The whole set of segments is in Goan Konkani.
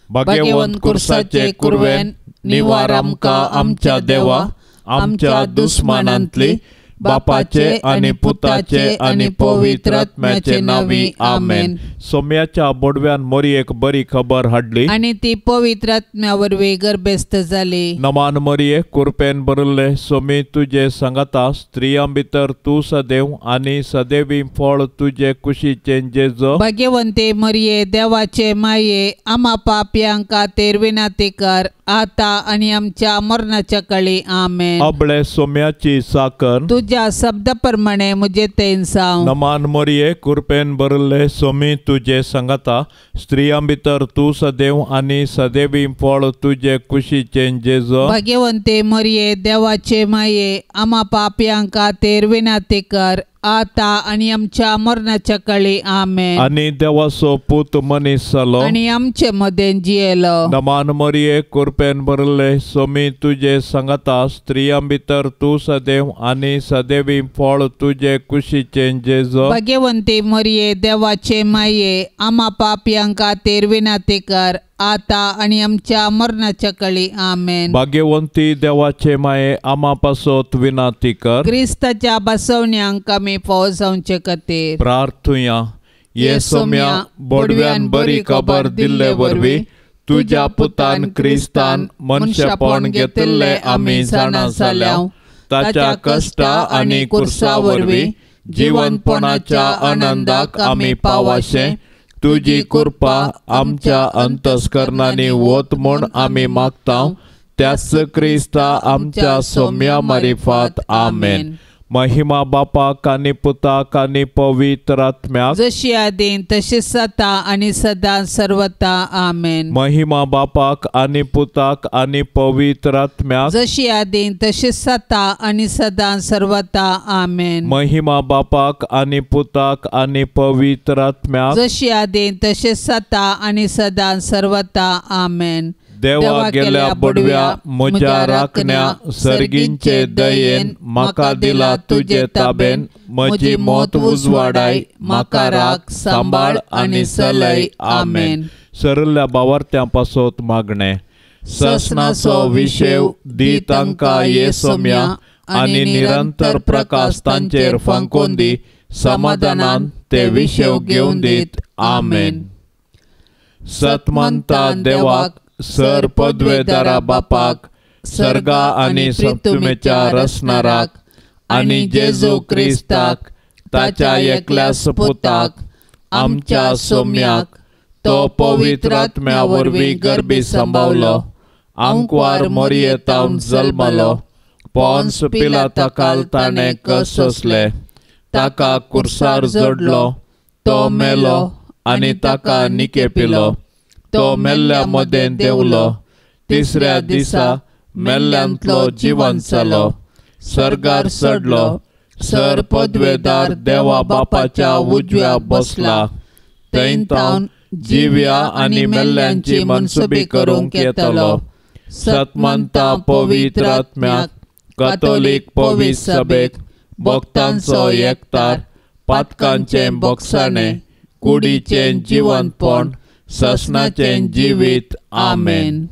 भाग्यवंत कुर्साचे कुरवेन निवार आमकां आमच्या देवा आमच्या दुस्मानांतली बापाचे आनी पुताचे आनी पवित्र आत्म्याचे नांवी आमेन. सोम्याच्या बोडव्यान मोरयेक बरी खबर हाडली आनी ती पवित्र आत्म्या वरवीं गर्भस्थ जाली. नमान मोरये कुरपेन भरिल्ले सोमी तुजे सांगाता स्त्रियां भितर तूं सदैव आनी सदैवी फळ तुजे कुशीचें जेजो. भाग्यवंते मोरये देवाचे माये आमा पापयांक खातीर विनंती कर आता आनी आमच्या मरणाच्या काळी आमेन. अबळे सोम्याची साकर तुझ्या शब्द प्रमाणे मुझे तेन जावं. नमान मोरये कुरपेन भरिल्ले सोमी तुजे सांगाता स्त्रियां भितर तूं सदैव आनी सदैवी फळ तुजे कुशीचें जेजो. भाग्यवंते मोरये देवाचे माये आमा पापयांक खातीर विनंती कर आता आनी आमच्या मरणाच्या काळी आमेन. आनी देवाचो पूत मनीस जालो आनी आमचे मदें जियेलो. नमान मोरये कुरपेन भरिल्ले सोमी तुजे सांगाता स्त्रियां भितर तूं सदैव आनी सदैवी फळ तुजे कुशीचें जेजो. भाग्यवंती मोरये देवाचे माये आमा पापयांक खातीर विनंती कर आता आनी आमच्या मरणाच्या काळी आमेन. भाग्यवंती देवाचे माये आमा पासत विनंती कर. क्रिस्ताच्या बसवण्यांक आमी फावो जावचे खातीर प्रार्थुया. ये सोम्या बोडव्यान बरी खबर दिल्ले वरवीं तुज्या पुतान क्रिस्तान मनशेपण घेतिल्लें आमी जाणा जाल्या. ताच्या कश्टा आनी कुर्सा वरवीं जिवनपणाच्या आनंदाक आमी पावाशें तुजी कृपा आमच्या अंतस्करणांनी वत म्हूण आमी मागता. त्याच क्रिस्ता आमच्या सोम्या मारिफात आमेन. महिमा बापाक आनी पुताक आनी पवित्र आत्म्याक जशी आदीं तशी सदा आनी सदां सर्वता आमेन. महिमा बापाक आनी पुताक आनी पवित्र आत्म्याक जशी आदीं तशी सदा आनी सदां सर्वता आमेन. महिमा बापाक आनी पुताक आनी पवित्र आत्म्याक जशी आदीं तशी सदा आनी सदां सर्वता आमेन. देवा गेल्या बडव्या म्हज्या राखण्या सर्गींचे दयेन म्हाका दिला तुजे ताबेन म्हजी मौत उजवाडाय म्हाका राख सांबाळ आनी सलय आमेन. सरल्या बावार्थ्यां पासत मागणें. ससनाचो विशेव दी तांकां ये सोम्या आनी निरंतर प्रकाश तांचेर फांकोवन दी समाधानान ते विशेव घेवन दीत आमेन. सतमंता देवाक सर पदवेदारा बापाक सर्गा आनी सप्तमेच्या रचणाराक आनी जेजू क्रिस्ताक ताच्या एकल्या सपुताक आमच्या सोम्याक तो पवित्र आत्म्या वरवीं गर्भी सांबावलो आंकवार मोरयेतावन जल्मलो पोन्स पिलाता ताणें कश्ट सोंसले ताका कुर्सार जोडलो तो मेलो आनी ताका निकेपिलो तो मेल्ल्या मदें देंवलो तिसऱ्या दिसा मेल्ल्यांतलो जिवन जालो सर्गार चडलो सर पदवेदार देवा बापाच्या उजव्या बसला थंय तावन जिव्या आनी मेल्ल्यांची मनसुबी करूंक येतलो. सतमंता पवित्र आत्म्याक कथोलीक पवित्र सभेक भक्तांचो एकतार पातकांचें बोगसाणें कुडीचें जिवनपण ससनाचें जिवीत आमेन.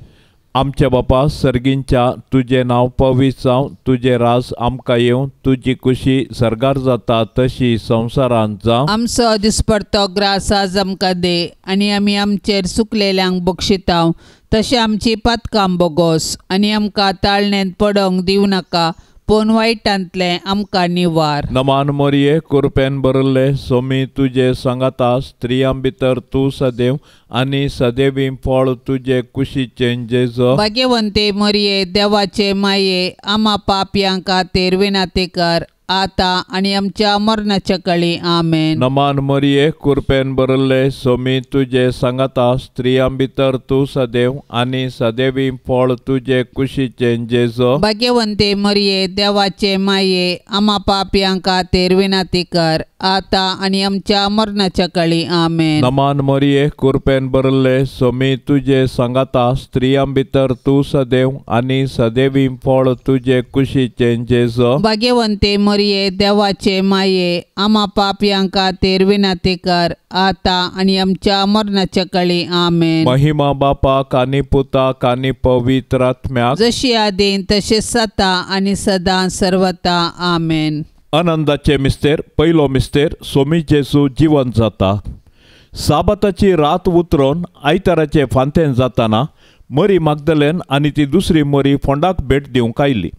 आमच्या बापा सर्गींच्या तुजें नांव पवित्र जावं तुजें राज आमकां येवं तुजी कुशी सर्गार जाता तशी संवसारांत जावं. आमचो दिसपडतो ग्रास आज आमकां दे आनी आमी आमचेर सुकलेल्यांक बक्षितांव तशें आमची पातकां बोगोस आनी आमकां ताळणेंत पडोंक दिवं नाका पूण वायटांतलें आमकां निवार. नमान मोरये कुरपेन भरिल्ले सोमी तुजे सांगाता स्त्रियां भितर तूं सदैव आनी सदैवी फळ तुजे कुशीचें जेजो. भाग्यवंते मोरये देवाचे माये आमा पापयां खातीर विनंती कर आता आनी आमच्या मरणाच्या काळी आमेन. नमान मोरये कुरपेन भरिल्ले सोमी तुजे सांगाता स्त्रियां भितर तूं सदैव आनी सदैवी फळ तुजे कुशीचें जेजो. भाग्यवंते मोरये देवाचे माये आमा पापयां खातीर विनंती कर आतां आनी आमच्या मरणाच्या काळी. आमेन. नमान मरिये, कुरपेन भरले, सोमी तुजे सांगाता, स्त्रियां भितर तूं सदैव आनी सदैवी फळ तुजे कुशीचें जेजू. भाग्यवंते मरिये, देवाचे माये, आमा पापयां खातीर विनंती कर, आतां आनी आमच्या मरणाच्या काळी. आमेन. महिमा बापाक आनी पुताक आनी पवित्र आत्म्याक, जशी आदीं तशें सता आनी सदां सर्वता. आमेन. आनंदाचे मिस्तेर, पयलो मिस्तेर, सोमी जेजू जिवंत जाता. साबाताची रात उतरोवन आयताराचे फांतेन जाताना मरी मागदलेन आनी ती दुसरी मरी फोंडाक भेट दिवंक आयली.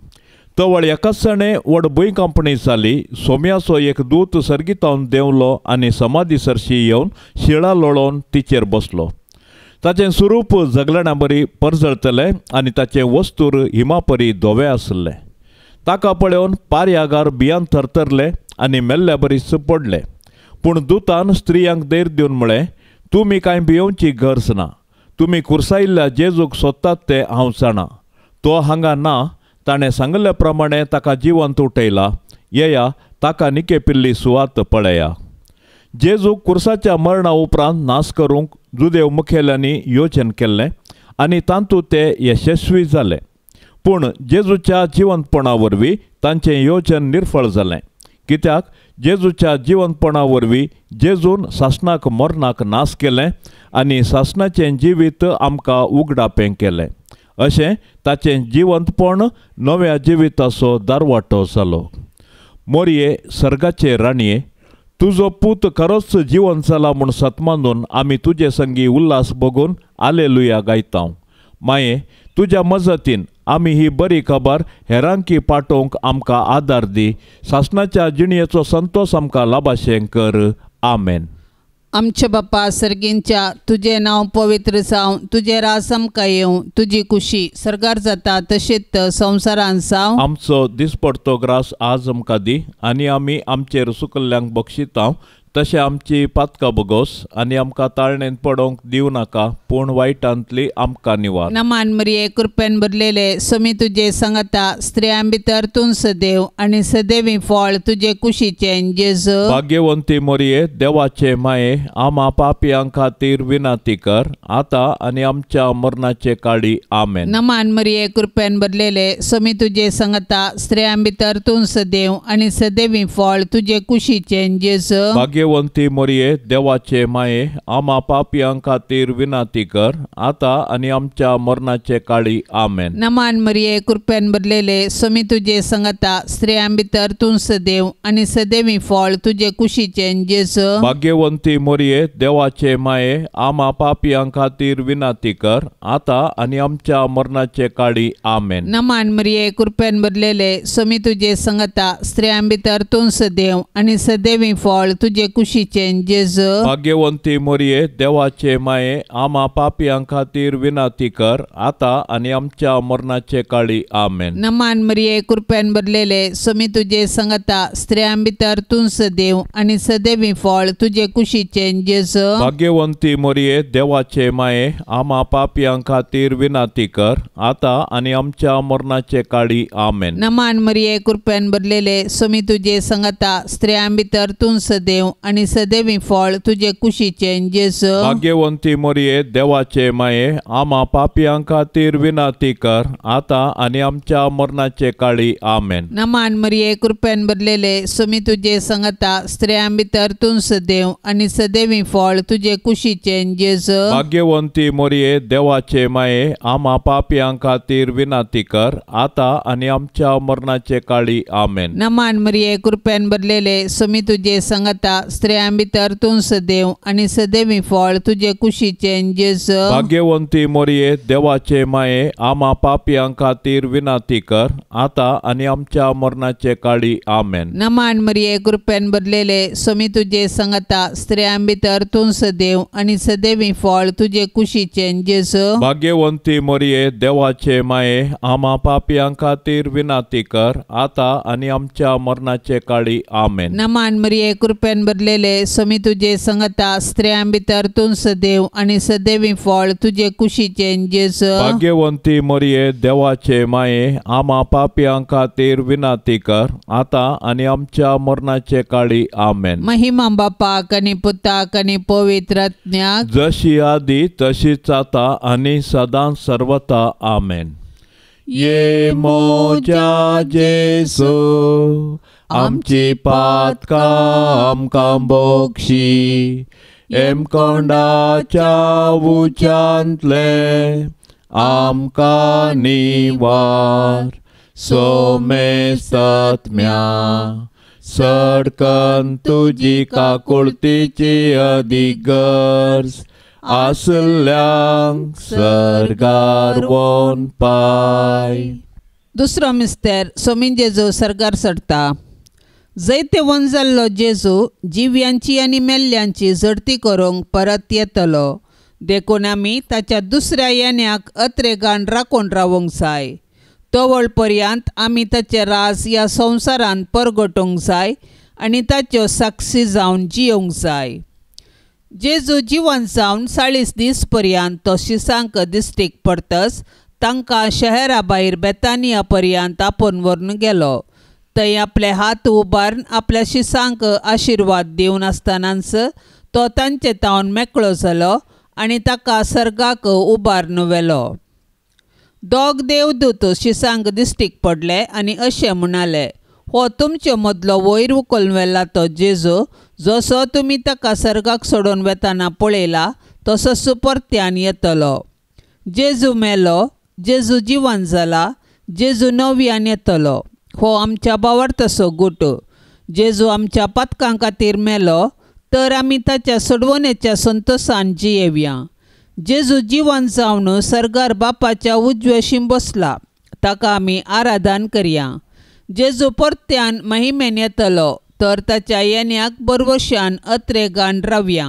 तवळ एकाच सणे व्हड भुंयकांपणी जाली. सोम्याचो एक दूत सर्गितावन देंवलो आनी समाधी सरशी येवन शिळा लोळोवन तिचेर बसलो. ताचें स्वरूप जगलेणा बरी परजळतलें आनी ताचें वस्तूर हिमापरी धवें आसलें. ताका पळोवन पारयागार भियान थरथरले आनी मेल्ल्या बरीच पडले. पूण दुतान स्त्रियांक धैर्य दिवन म्हळें, तुमी कांय भियोवची गरज ना. तुमी कुर्सायिल्ल्या जेजूक सोदतात तें हांव जाणा. तो हांगा ना, ताणें सांगिल्ल्या प्रमाणे ताका जिवंत उठयला. येया, ताका निकेपिल्ली सुवात पळया. जेजूक कुर्साच्या मरणा उपरांत नाश करूंक जुदेव मुखेल्यांनी योजन केल्लें आनी तातूंत ते यशस्वी जाले. पूण जेजूच्या जिवंतपणा वरवीं तांचें योजन निर्फळ जालें. कित्याक जेजूच्या जिवंतपणा वरवीं जेजून सासणाक मरणाक नाश केलें आनी सासणाचें जिवीत आमकां उगडापें केलें. अशें ताचें जिवंतपण नव्या जिविताचो दारवाटो जालो. मोरये, सर्गाचे राणये, तुजो पूत खरोच जिवंत जाला म्हूण सतमानून आमी तुजे संगी उल्हास बघून आलेलुया गायता. माये, तुज्या मजतीन आमी ही बरी खबर हेरांकी पाठोवंक आमकां आदार दी. सासणाच्या जिणयेचो संतोस आमकां लाभाशें कर. आमेन. आमच्या बापा सर्गींच्या, तुजें नांव पवित्र जावं, तुजें राज आमकां येवं, तुजी कुशी सर्गार जाता तशेंच संवसारान जावं. आमचो दिसपडतो ग्रास आज आमकां दी आनी आमी आमचेर सुकल्ल्यांक बक्षितांव तशें आमची पातकां बगोस आनी आमकां ताळणेंत पडोवंक दिवं नाका, पूण वायटांतली आमकां निवार. नमान मरिये, कृपेन भरलेले, सोमी तुजे सांगाता, स्त्रियां भितर तूं सदैव आनी सदैवी फळ तुजे कुशीचें जेजू. भाग्यवंती मरिये, देवाचे माये, आमा पापयां खातीर विनंती कर, आतां आनी आमच्या मरणाचे काळी. आमेन. नमान मरिये, कृपेन भरलेले, सोमी तुजे सांगाता, स्त्रियां भितर तूं सदैव आनी सदैवी फळ तुजे कुशीचें जेजू. भाग्यवंती मरिये, देवाचे माये, आमा पापयां खातीर विनंती कर, आतां आनी आमच्या मरणाचे काळी. आमेन. नमान मरिये, कृपेन भरलेले, सोमी तुजे सांगाता, स्त्रियां भितर तूं सदैव आनी सदैवी फळ तुजे कुशीचें जेजू. भाग्यवंती मरिये, देवाचे माये, आमा पापयां खातीर विनंती कर, आतां आनी आमच्या मरणाचे काळी. आमेन. नमान मरिये, कृपेन भरलेले, सोमी तुजे सांगाता, स्त्रियां भितर तूं सदैव आनी सदैवी फळ तुजे कुशीचें जेजू. भाग्यवंती मरिये, देवाचे माये, आमा पापयां खातीर विनंती कर, आतां आनी आमच्या मरणाचे काळी. आमेन. नमान मरिये, कृपेन भरलेले, सोमी तुजे सांगाता, स्त्रियां भितर तूं सदैव आनी सदैवी फळ तुजे कुशीचें जेजू. भाग्यवंती मरिये, देवाचे माये, आमा पापयां खातीर विनंती कर, आतां आनी आमच्या मरणाचे काळी. आमेन. नमान मरिये, कृपेन भरलेले, सोमी तुजे सांगाता, स्त्रियां भितर तूं सदैव आनी सदैवी फळ तुजे कुशीचें जेजू. भाग्यवंती मरिये, देवाचे माये, आमा पापयां खातीर विनंती कर, आतां आनी आमच्या मरणाचे काळी. आमेन. नमान मरिये, कृपेन भरलेले, सोमी तुजे सांगाता, स्त्रियां भितर तूं सदैव आनी सदैवी फळ तुजे कुशीचें जेजू. भाग्यवंती मरिये, देवाचे माये, आमा पापयां खातीर विनंती कर, आतां आनी आमच्या मरणाचे काळी. आमेन. नमान मरिये, कृपेन भरलेले, सोमी तुजे सांगाता, स्त्रियां भितर तूं सदैव आनी सदैवी फळ तुजे कुशीचें जेजू. भाग्यवंती मरिये, देवाचे माये, आमा पापयां खातीर विनंती कर, आतां आनी आमच्या मरणाचे काळी. आमेन. नमान मरिये, कृपेन भरलेले, सोमी तुजे सांगाता, स्त्रियां भितर तूं सदैव आनी सदैवी फळ तुजे कुशीचें जेजू. भाग्यवंती मरिये, देवाचे माये, आमा पापयां खातीर विनंती कर, आतां आनी आमच्या मरणाचे काळी. आमेन. नमान मरिये, कृपेन भरलेले समी तुजे संगता स्त्रियां भितर तूं सदैव आनी सदैवी फळ तुजे कुशीचें जेजू. भाग्यवंती मरिये देवाचे माये आमा पापयां खातीर विनंती कर आतां आनी आमच्या मरणाचे काळी. आमेन. महिमा बापाक आनी पुताक आनी पवित्र आत्म्याक, जशी आदी तशीच आतां आनी सदां सर्वता. आमेन. ये मोजा जेसू आमची पातकां आमकां बोक्षी एमकोंडाच्या उच्यांतले आमकां निवार सोमेस्तत्म्या सडकन तुजी काकुळतीची अदीक गरज आसल्यांक सर्गार वोन पाय. दुसरो मिस्तेर सोमीन जेजू सर्गार चडटा. जैतेवंत जाल्लो जेजू जिव्यांची आनी मेल्ल्यांची झडती करूंक परत येतलो. देखून आमी ताच्या दुसऱ्या येण्याक अत्रेगान राखून रावंक जाय. तवळ पर्यंत आमी ताचे राज ह्या संवसारांत परगटूंक जाय आनी ताच्यो साक्षी जावन जियोंक जाय. जेजू जिवन जावन 40 दीस पर्यंत तो शिसांक दिश्टीक पडतच तांकां शहरा भायर बेतानिया पर्यंत आपोवन व्हरून गेलो. थंय आपले हात उबारून आपल्या शिसांक आशिर्वाद दिवन आसतनाच तो तांचे तावन मेकळो जालो आनी ताका सर्गाक उबारून व्हेलो. दोग देवदूत शिसांक दिश्टीक पडले आनी अशें म्हणाले, हो तुमचे मदलो वयर उखलून व्हेला तो जेजू, जसो तुमी ताका सर्गाक सोडून वेताना पळयला तसोच परत्यान येतलो. जेजू मेलो, जेजू जिवन जाला, जेजू नव्यान येतलो. हो आमच्या भावार्थाचो गुट. जेजू आमच्या पातकां खातीर मेलो तर आमी ताच्या सोडवणेच्या संतोशान जियेवया. जेजू जिवन जावन सर्गार बापाच्या उजवेशीं बसला, ताका आमी आराधन करया. जेजू परत्यान महिमेन येतलो तर ताच्या येण्याक बरवशान अत्रेगान रावया.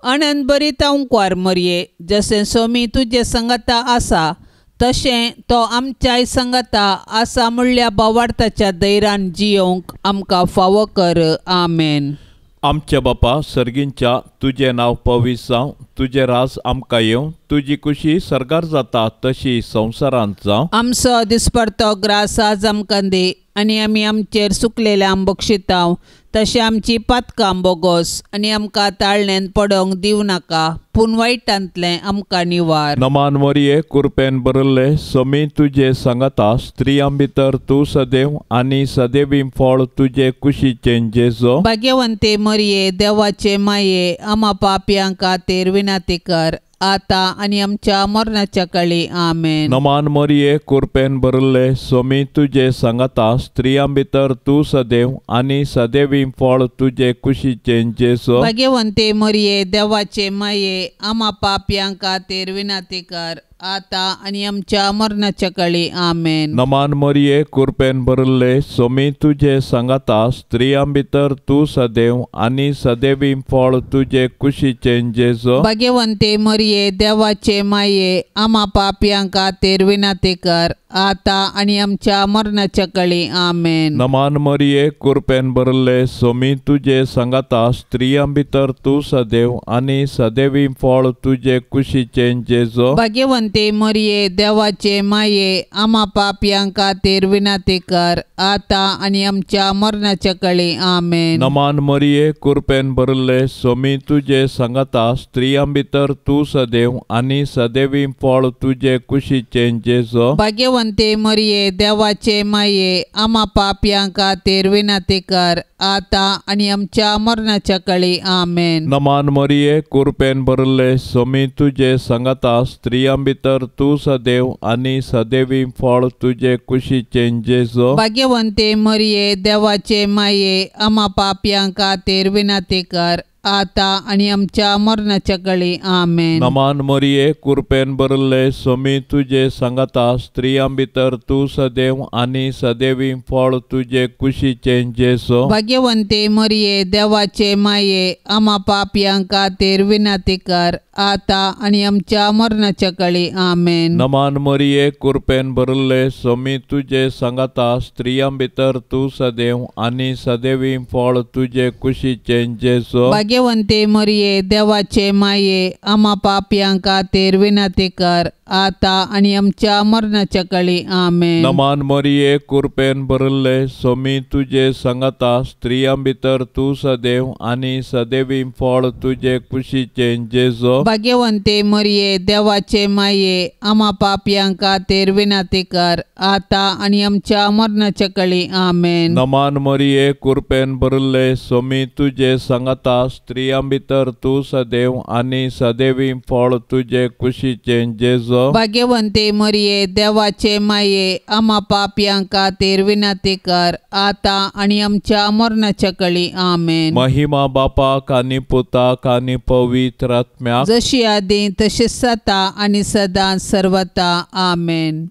अनंत बरी तांकवार मरये, जशें सोमी तुजे संगता आसा तशें तो आमच्याय संगता आसा म्हणल्या भावार्थाच्या धैर्यान जियोंक आमकां फावो कर. आमेन. आमच्या बापा सर्गींच्या तुजें नांव पवित्र जावं, तुजें राज आमकां येवं, तुजी कुशी सर्गार जाता तशी संवसारांत जावं. आमचो दिसपडतो ग्रास आज आमकां दी आनी आमी आमचेर सुकलेल्यांक बक्षितांव तशें आमची पातकां बोगोस आनी आमकां ताळणेन पडोंक दिवं नाका, पूण वायटांतलें आमकां निवार. नमान मरिये कुरपेन भरिल्ले समी तुजे सांगाता स्त्रियां भितर तूं सदैव आनी सदैवी फळ तुजे कुशीचें जेजू. भाग्यवंते मरिये देवाचे माये आमा पापयां खातीर विनंती कर आतां आनी आमच्या मरणाच्या काळी. आमेन. नमान मरिये कुरपेन भरिल्ले समी तुजे सांगाता स्त्रियां भितर तूं सदैव आनी सदैवी फळ तुजे कुशीचें जेजू. भाग्यवंते मरिये देवाचे माये आमा पापयां खातीर विनंती कर आतां आनी आमच्या मरणाच्या काळी. आमेन. नमान मरिये कुरपेन भरिल्ले समी तुजे सांगाता स्त्रियां भितर तूं सदैव आनी सदैवी फळ तुजे कुशीचें जेजू. भाग्यवंते मरिये देवाचे माये आमा पापयां खातीर विनंती कर आतां आनी आमच्या मरणाच्या काळी. आमेन. नमान मरिये कुरपेन भरिल्ले समी तुजे सांगाता स्त्रियां भितर तूं सदैव आनी सदैवी फळ तुजे कुशीचें जेजू. भाग्यवंते मरिये देवाचे माये आमा पापयां खातीर विनंती कर आतां आनी आमच्या मरणाच्या काळी. आमेन. नमान मरिये कुरपेन भरिल्ले समी तुजे सांगाता स्त्रियां भितर तूं सदैव आनी सदैवी फळ तुजे कुशीचें जेजू. भाग्यवंते मरिये देवाचे माये आमा पापयां खातीर विनंती कर आतां आनी आमच्या मरणाच्या काळी. आमेन. नमान मरिये कुरपेन भरिल्ले समी तुजे सांगाता स्त्रियां भितर तूं सदैव आनी सदैवी फळ तुजे कुशीचें जेजू. भाग्यवंते मरिये देवाचे माये आमा पापयां खातीर विनंती कर आतां आनी आमच्या मरणाच्या काळी. आमेन. नमान मरिये कुरपेन भरिल्ले समी तुजे सांगाता स्त्रियां भितर तूं सदैव आनी सदैवी फळ तुजे कुशीचें जेजू. भाग्यवंते मरिये देवाचे माये आमा पापयां खातीर विनंती कर आतां आनी आमच्या मरणाच्या काळी. आमेन. नमान मरिये, कृपेन भरिल्ले, स्वामी तुजे सांगाता, स्त्रियां भितर तूं सदैव आनी सदैवी फळ तुजे कुशीचें जेजू. भाग्यवंते मरिये, देवाचे माये, आमा पापयां खातीर विनंती कर, आतां आनी आमच्या मरणाच्या काळी. आमेन. नमान मरिये, कृपेन भरिल्ले, स्वामी तुजे सांगाता, स्त्रियां भितर तूं सदैव आनी सदैवी फळ तुजे कुशीचें जेजू. भाग्यवंते मरिये, देवाचे माये, आमा पापयां खातीर विनंती कर, आतां आनी आमच्या मरणाच्या काळी. आमेन. नमान मरिये, कृपेन भरिल्ले, स्वामी तुजे सांगाता, स्त्रियां भितर तूं सदैव आनी सदैवी फळ तुजे कुशीचें जेजू. भाग्यवंते मरिये, देवाचे माये, आमा पापयां खातीर विनंती कर, आतां आनी आमच्या मरणाच्या काळी. आमेन. महिमा बापाक आनी पुताक आनी पवित्र आत्म्याक, जशी आदी तशी सता आनी सदां सर्वता. आमेन.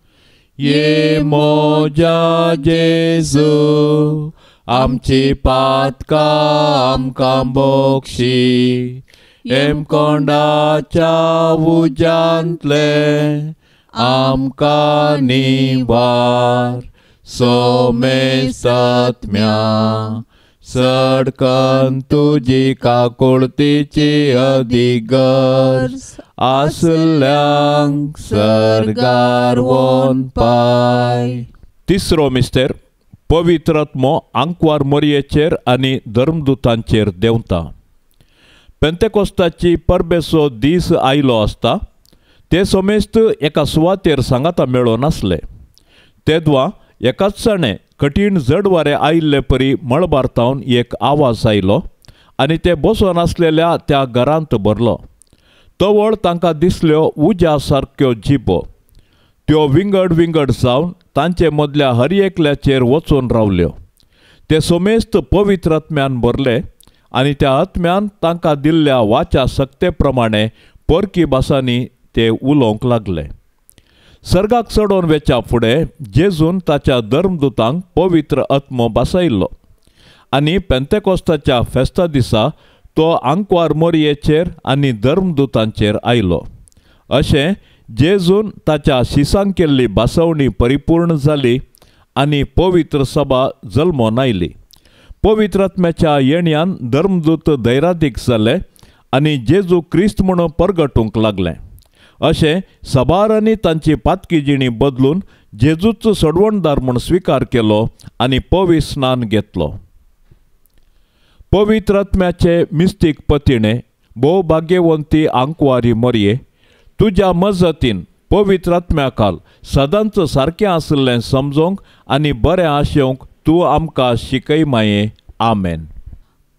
ये मोजा जेजू, आमची पातकां आमकां बक्षी, हेमकोंडाच्या उज्यांतले आमकां निवार, सोमेसात्म्या सडकन तुजी काकुळतीची अधिगर्ज आसल्यांक सर्गार वोन पाय. तिसरो मिस्तेर, पवित्र आत्मो आंकवार मोरयेचेर आनी धर्मदूतांचेर देंवता. पेंतेकोस्ताची परबेचो दीस आयलो आसता ते सोमेस्त एका सुवातेर सांगाता मेळो नासले. तेदवा एकाच जाणें कठीण जड वारें आयिल्ले परी मळबार तावन एक आवाज आयलो आनी ते बसोन आसलेल्या त्या घरांत भरलो. तवळ तांकां दिसल्यो उज्या सारक्यो जिबो, त्यो विंगड विंगड जावन तांचे मदल्या हर एकल्याचेर वचून रावल्यो. ते सोमेस्त पवित्र आत्म्यान भरले आनी त्या आत्म्यान तांकां दिल्ल्या वाच्या सक्ते प्रमाणे परकी भासांनी ते उलोवंक लागले. सर्गाक चडोवन वेच्या फुडें जेजून ताच्या धर्मदूतांक पवित्र आत्मो भासायिल्लो आनी पेंतेकोस्ताच्या फेस्ता दिसा तो आंकवार मोरयेचेर आनी धर्मदूतांचेर आयलो. अशें जेजून ताच्या शिसांक केल्ली भासवणी परिपूर्ण जाली आनी पवित्र सभा जल्मोन आयली. पवित्र आत्म्याच्या येण्यान धर्मदूत धैरादीक जाले आनी जेजू क्रिस्त म्हणून परगटूंक लागले. अशें सबारांनी तांची पातकी जिणी बदलून जेजूचो सोडवणदार म्हूण स्विकार केलो आनी पवित्र स्नान घेतलो. पवित्र आत्म्याचे मिस्तीक पतिणे भोव भाग्यवंती आंकवारी मोरये, तुज्या मजतीन पवित्र आत्म्याकाल सदांच सारकें आशिल्लें समजोंक आनी बरें आशेवंक तूं आमकां शिकय माये. आमेन.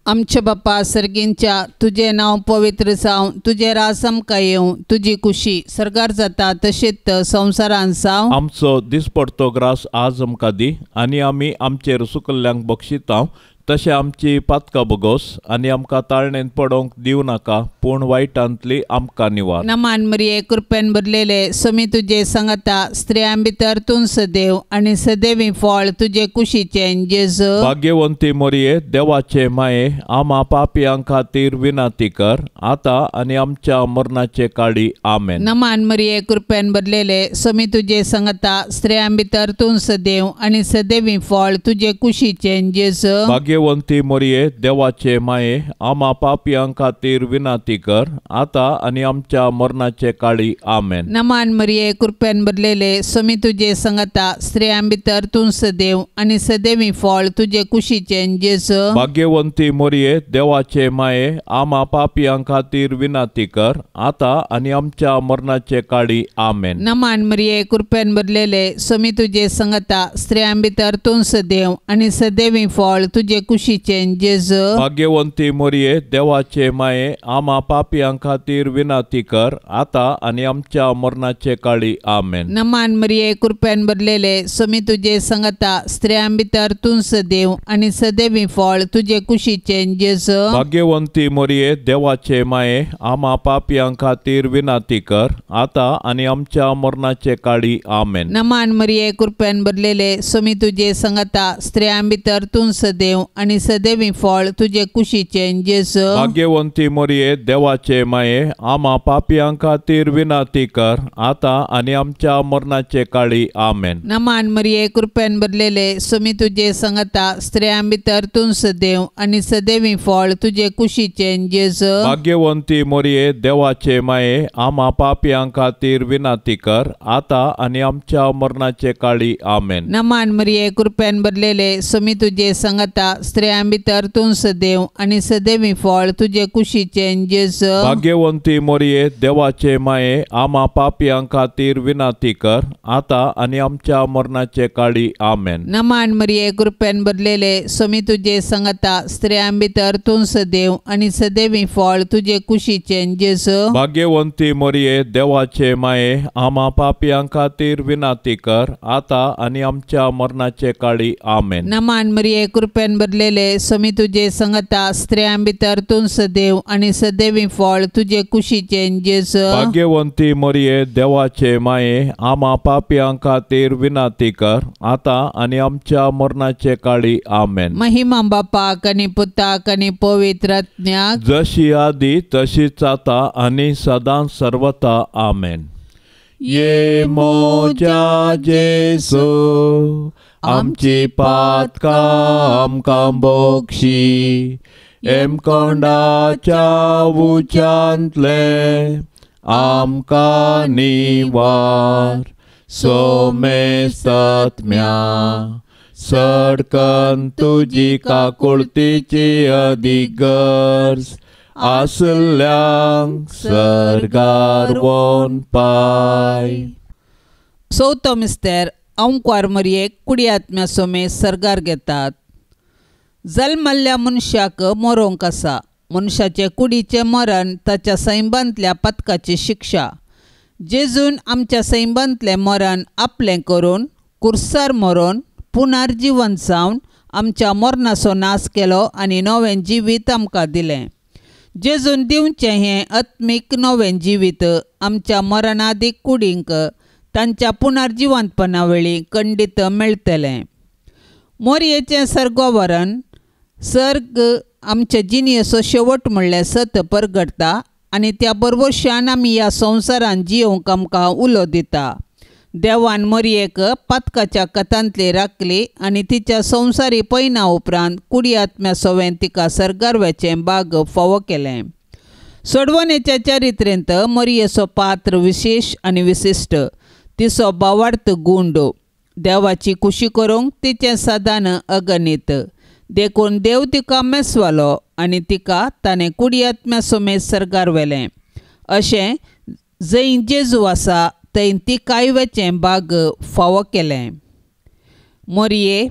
आमच्या बापा सर्गींच्या, तुजें नांव पवित्र जावं, तुजें राज आमकां येवं, तुजी कुशी सर्गार जाता तशीच संवसारान जावं. आमचो दिसपडतो ग्रास आज आमकां दी आनी आमी आमचेर सुकल्ल्यांक बक्षितां तशें आमची पातकां बगोस आनी आमकां ताळणेंत पडोवंक दिवं नाका, पूण वायटांतली आमकां निवार. नमान मरिये, कृपेन भरलेले, स्वामी तुजे सांगाता, स्त्रियां भितर तूं सदैव आनी सदैवी फळ तुजे कुशीचें जेजू. भाग्यवंती मोरये, देवाचे माये, आमा पापयां खातीर विनंती कर, आतां आनी आमच्या मरणाचे काळी. आमेन. नमान मरिये, कृपेन भरलेले, स्वामी तुजे सांगाता, स्त्रियां भितर तूं सदैव आनी सदैवी फळ तुजे कुशीचें जेजू. भाग्यवंती मोरये, देवाचे माये, आमा पापयां खातीर विनंती कर, आतां आनी आमच्या मरणाचे काळी. आमेन. नमान मरिये, कृपेन भरलेले, स्वामी तुजे सांगाता, स्त्रियां भितर तूं सदैव आनी सदैवी फळ तुजे कुशीचें जेजू. भाग्यवंती मोरये, देवाचे माये, आमा पापयां खातीर विनंती कर, आतां आनी आमच्या मरणाचे काळी. आमेन. नमान मरिये, कृपेन भरलेले, स्वामी तुजे सांगाता, स्त्रियां भितर तूं सदैव आनी सदैवी फळ तुजे कुशीचें जेजू. भाग्यवंती मोरये, देवाचे माये, आमा पापयां खातीर विनंती कर, आतां आनी आमच्या मरणाचे काळी. आमेन. नमान मरिये, कृपेन भरलेले, स्वामी तुजे सांगाता, स्त्रियां भितर तूं सदैव आनी सदैवी फळ तुजे कुशीचें जेजू. भाग्यवंती मोरये, देवाचे माये, आमा पापयां खातीर विनंती कर, आतां आनी आमच्या मरणाचे काळी. आमेन. नमान मरिये, कृपेन भरलेले, स्वामी तुजे सांगाता, स्त्रियां भितर तूं सदैव आनी सदैवी फळ तुजे कुशीचें जेजू. भाग्यवंती मरिये देवाचे माये, आमा पापयां खातीर विनंती कर आतां आनी आमच्या मरणाचे काळी. आमेन. नमान मरिये, कृपेन भरलेले, स्वामी तुजे संगता, स्त्रियां भितर तूं सदैव आनी सदैवी फळ तुजे कुशीचें जेजू. भाग्यवंती मरिये देवाचे माये, आमा पापयां खातीर विनंती कर आतां आनी आमच्या मरणाचे काळी. आमेन. नमान मरिये, कृपेन भरलेले, स्वामी तुजे संगता, स्त्रियां भितर तूं सदैव आनी सदैवी फळ तुजे कुशीचें जेजू. भाग्यवंती मरिये देवाचे माये, आमा पापयां खातीर विनंती कर आतां आनी आमच्या मरणाचे काळी. आमेन. नमान मरिये, कृपेन भरलेले, स्वामी तुजे संगता, स्त्रियां भितर तूं सदैव आनी सदैवी फळ तुजे कुशीचें जेजू. भाग्यवंती मरिये देवाचे माये, आमा पापयां खातीर विनंती कर आतां आनी आमच्या मरणाचे काळी. आमेन. नमान मरिये, कृपेन भरलेले, स्वामी तुजे संगता, स्त्रियां भितर तूं सदैव आनी सदैवी फळ तुजे कुशीचें जेजू. भाग्यवंती मरिये देवाचे माये, आमा पापयां खातीर विनंती कर आतां आनी आमच्या मरणाचे काळी. आमेन. महिमा बापाक आनी पुताक आनी पवित्र आत्म्याक, जशी आदी तशीच आतां आनी सदां सर्वता. आमेन. ये मोजा जेसू, आमची पातकां आमकां बक्षी, एमकोंडाच्या उच्यांतले आमकां निवार, सोमेसत्म्या सडकन तुजी काकुळतीची अदीक गरज आसल्यांक सर्गार वोन पाय. चवथो मिस्तेर अंकुर मरयेक कुडी आत्म्या सोमे सर्गार घेतात. जल्मल्ल्या मनशाक मरोंक आसा. मनशाचे कुडीचें मरण ताच्या सैंबांतल्या पथकाची शिक्षा. जेजून आमच्या सैंबांतलें मरण आपलें करून कुर्सार मरोन पुनर्जीवन जावन आमच्या मरणाचो नाश केलो आनी नवें जिवीत आमकां दिलें. जेजून दिवचें हें आत्मीक नवें जिवीत आमच्या मरणादीक कुडींक तांच्या पुनर्जिवंतपणा वेळी खंडीत मेळटलें. मोरयेचें सर्गवरण सर्ग आमचे जिणेचो शेवट म्हणल्यार सत परगटता आनी त्या बरवशान आमी ह्या संवसारान जियोवंक आमकां उलो दिता. देवान मोरयेक पातकाच्या कथांतली राखली आनी तिच्या संवसारी पयना उपरांत कुडी आत्म्या सोवें तिका सर्गार वचें बाग फावो केलें. सोडवणेच्या चरित्रेंत मोरयेचो पात्र विशेश आनी विशिश्ट. तिचो भावार्थ गुंड देवाची खुशी करूंक तिचें सादान अगणीत. देखून देव तिका मेसवालो आनी तिका ताणें कुडी आत्म्या समेत सर्गार व्हेलें. अशें जंय जेजू आसा थंय तिकाय वचें बाग फावो केलें. मोरये,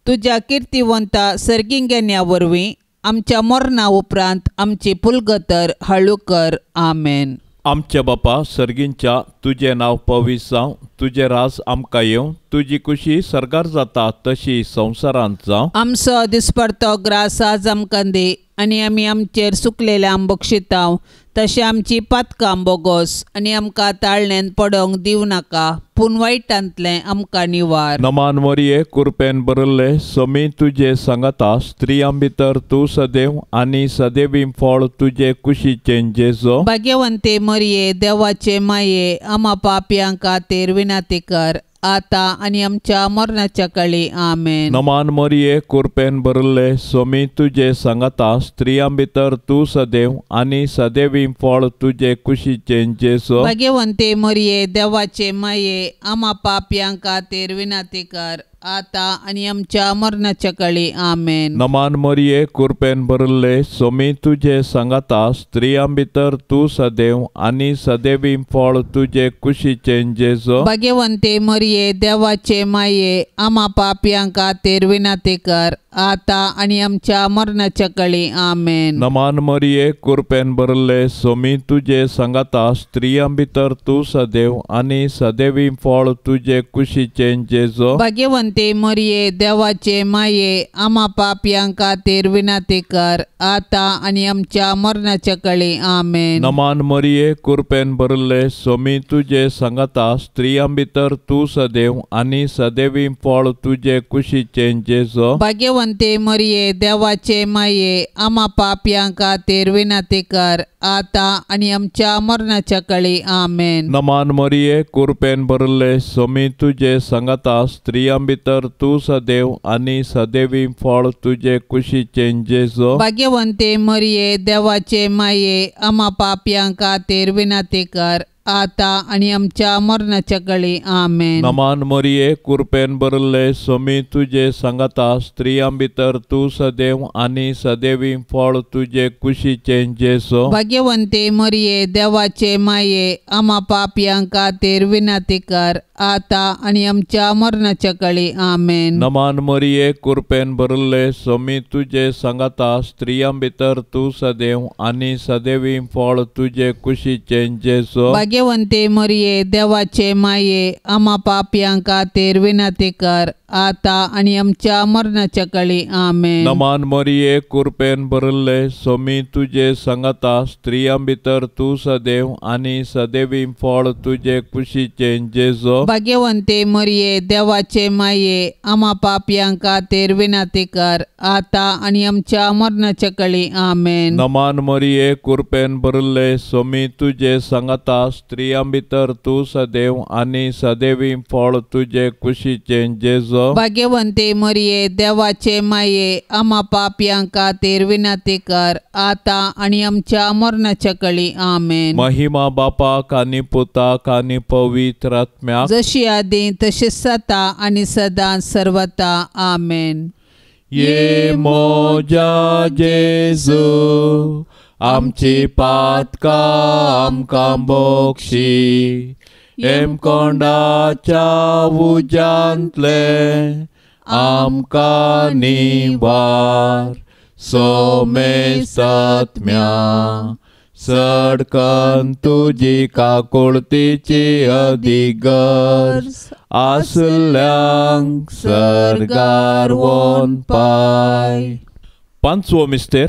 तुज्या किर्तिवंता सर्गिंगेन्या वरवीं आमच्या मरणा उपरांत आमची पुलगतर हळू कर. आमेन. आमच्या बापा सर्गींच्या, तुजें नांव पवित्र जावं, तुजें राज आमकां येवं, तुजी खुशी सर्गार जाता तशी संवसारांत जावं. आमचो दिसपडतो ग्रास आज आमकां दी आनी आमी आमचेर सुकलेल्यांक बक्षितांव तशें आमची पातकां बोगोस आनी आमकां ताळणेन पडोवंक दिवं नाका, पूण वायटांतलें आमकां निवार. नमान मरिये, कुरपेन भरिल्ले, समी तुजे सांगाता, स्त्रियां भितर तूं सदैव आनी सदैवी फळ तुजे कुशीचें जेजो. भाग्यवंते मरिये, देवाचे माये, आमा पापयां खातीर विनंती कर आतां आनी आमच्या मरणाच्या काळी. आमेन. नमान मरिये, कुरपेन भरिल्ले, स्वामी तुजे सांगाता, स्त्रियां भितर तूं सदैव आनी सदैवी फळ तुजे कुशीचें जेजो. भाग्यवंते मरिये, देवाचे माये, आमा पापयां खातीर विनंती कर आतां आनी आमच्या मरणाच्या काळी. आमेन. नमान मरिये, कुरपेन भरिल्ले, स्वामी तुजे सांगाता, स्त्रियां भितर तूं सदैव आनी सदैवी फळ तुजे कुशीचें जेजो. भाग्यवंते मरिये, देवाचे माये, आमा पापयां खातीर विनंती कर आतां आनी आमच्या मरणाच्या काळी. आमेन. नमान मरिये, कुरपेन भरिल्ले, स्वामी तुजे सांगाता, स्त्रियां भितर तूं सदैव आनी सदैवी फळ तुजे कुशीचें जेजो. भाग्यवंते भाग्यवंती मरिये देवाचे माये आमा पापयां खातीर विनंती कर आतां आनी आमच्या मरणाच्या कळी आमेन. नमान मरिये कृपेन भरिल्ले स्वामी तुजे सांगाता स्त्रियां भितर तूं सदैव आनी सदैवी फळ तुजे कुशीचें जेजू. भाग्यवंती मरिये देवाचे माये आमा पापयां खातीर विनंती कर आतां आनी आमच्या मरणाच्या कळी आमेन. नमान मरिये कृपेन भरिल्ले स्वामी तुजे सांगाता स्त्रियां भितर तूं सदैव आनी सदैवी फळ तुजे कुशीचें जेजू. भाग्यवंती मरिये देवाचे माये आमा पापयां खातीर विनंती कर आतां आनी आमच्या मरणाच्या कळी आमेन. नमान मरिये कृपेन भरिल्ले स्वामी तुजे सांगाता स्त्रियां भितर तूं सदैव आनी सदैवी फळ तुजे कुशीचें जेजू. भाग्यवंती मरिये देवाचे माये आमा पापयां खातीर विनंती कर आतां आनी आमच्या मरणाच्या कळी आमेन. नमान मरिये कृपेन भरिल्ले स्वामी तुजे सांगाता स्त्रियां भितर तूं सदैव आनी सदैवी फळ तुजे कुशीचें जेजू. भाग्यवंती मरिये देवाचे माये आमा पापयां खातीर विनंती कर आतां आनी आमच्या मरणाच्या कळी आमेन. नमान मरिये कृपेन भरिल्ले स्वामी तुजे सांगाता स्त्रियां भितर तूं सदैव आनी सदैवी फळ तुजे कुशीचें जेजू. भाग्यवंती मरिये देवाचे माये आमा पापयां खातीर विनंती कर आतां आनी आमच्या मरणाच्या कळी आमेन. नमान मरिये कृपेन भरिल्ले स्वामी तुजे सांगाता स्त्रियां भितर तूं सदैव आनी सदैवी फळ तुजे कुशीचें जेजू. भाग्यवंती मरिये देवाचे माये आमा पापयां खातीर विनंती कर आतां आनी आमच्या मरणाच्या कळी आमेन. महिमा बापाक आनी पुताक आनी पवित्र आत्म्याक, जशी आदी तशी सता आनी सदां सर्वता आमेन. ये मोजा जेजू आमची पातकां आमकां बक्षी, हेमकोंडाच्या उज्यांतले आमकां निवार, सोमेसात्म्या सडकन तुजी काकुळतीची अधिगर्ज आसल्यांक सर्गार वोन पाय. पांचवो मिस्तेर